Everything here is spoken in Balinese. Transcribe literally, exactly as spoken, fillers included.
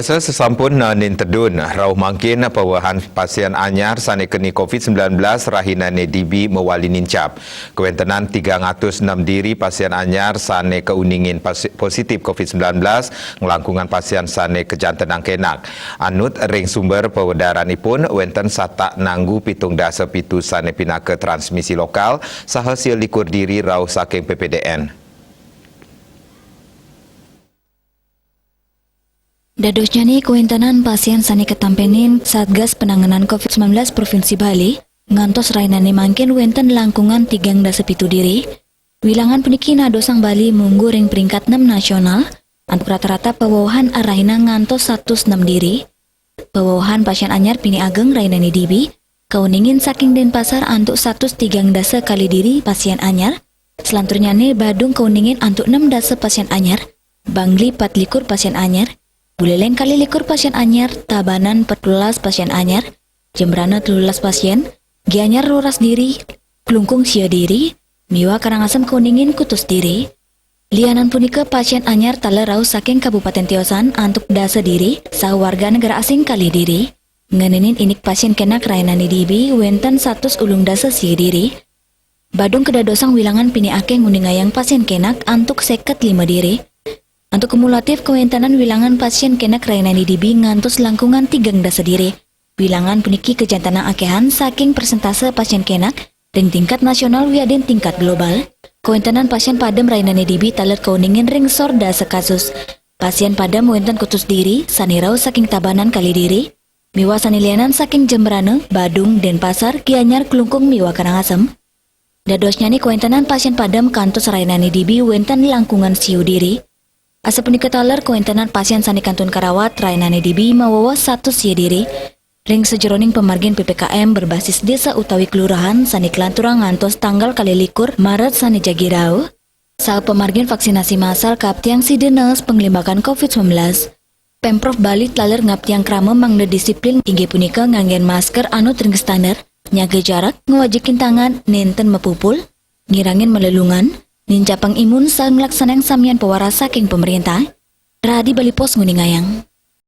Sesampun nanin tedun, rauh mangkin pawehan pasien anyar sane keni covid sembilan belas rahinane dibi mawali nincap. Kawentenan tigang atus enem diri pasien anyar sane kauningin pasi-, positif covid sembilan belas, nglangkungan pasien sane kajantenang kenak. Anut ring sumber pawedaranipun, wenten satak nanggu pitung dasa pitu sane pinaka transmisi lokal, saha sia likur diri rauh saking P P D N. Dadosnyane kawentenan pasien sane katampenin Satgas Penanganan covid sembilan belas Provinsi Bali, ngantos rahinane mangkin wenten langkungan tigang dasa pitu diri. Wilangan puniki nadosang Bali munggu ring peringkat enem nasional, antuk rata-rata pawewehan arahina ngantos satus enem diri. Pawewehan pasien anyar pinih ageng rahinane dibi, kauningin saking Denpasar antuk satus tigang dasa kali diri pasien anyar, selanturnyane Badung kauningin antuk enem dasa pasien anyar, Bangli patlikur pasien anyar, Buleleng kalih likur pasien anyar, Tabanan patbelas pasien anyar, Jembrana telulas pasien, Gianyar roras diri, Klungkung sia diri, miwah Karangasem kauningin kutus diri. Lianan punika, pasien anyar taler rauh saking Kabupaten tiosan antuk dasa diri, saha warga negara asing kalih diri. Ngenenin indik pasien kenak rahinane dibi wenten satus ulung dasa sia diri. Badung kadadosang wilangan pinih akeh nguningayang pasien kenak antuk seket lima diri. Antuk kumulatif kawentenan wilangan pasien kenak rahinane dibi ngantos langkungan tigang dasa diri. Wilangan puniki kajantenang akehan saking persentase pasien kenak ring tingkat nasional wiadin tingkat global. Kawentenan pasien padem rahinane dibi taler kauningin ring sor dasa kasus. Pasien padem wenten kutus diri, sane rauh saking Tabanan kalih diri, miwah sane lianan saking Jembrana, Badung, Denpasar, Gianyar, Klungkung miwah Karangasem. Dadosnyane kawentenan pasien padem kantos rahinane dibi wenten langkungan sia diri. Asapunika taler kawentenan pasien sane kantun karawat rahinane dibi maweweh satus sia diri. Ring sajeroning pamargin P P K M berbasis desa utawi kelurahan sane kalanturang ngantos tanggal kalih likur Maret sane jagi rauh, saha pamargin vaksinasi massal kaaptiang sida naas panglimbakan covid sembilan belas. Pemprov Bali taler ngaptiang krama mangda disiplin, inggih punika nganggen masker anut ring standar, nyaga jarak, ngwajikin tangan, nenten mapupul, ngirangin malelungan, nincapang imun saha nglaksanayang samian pawaras saking pamarentah. Radi Bali Post nguningayang.